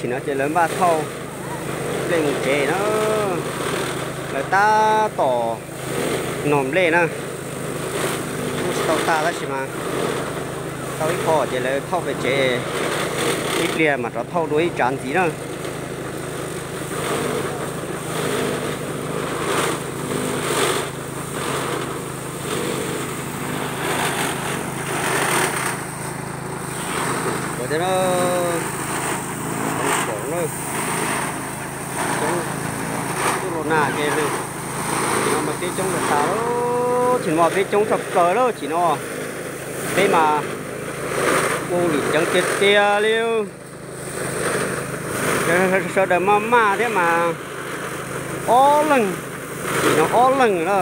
Tsim no ces lawv npaj thauj nplej mus tsev na. Lawv tab tom nog nplej na. Kuj tsis tau tag tab sis mas tau ib qho ces lawv thauj pem tsev, ib pliag mam rov thauj dua ib tsav ntxiv na. Ua thiab na, pom na, coob, tuaj los nag ces no mas peb coob tas tas lawm, tsis no peb coob tshaj plaws lawm tsis no. Peb mas ua lwm ceev tiag tiag li. Sawv daws maj maj thiab mas ob leeg, tsis no ob leeg na.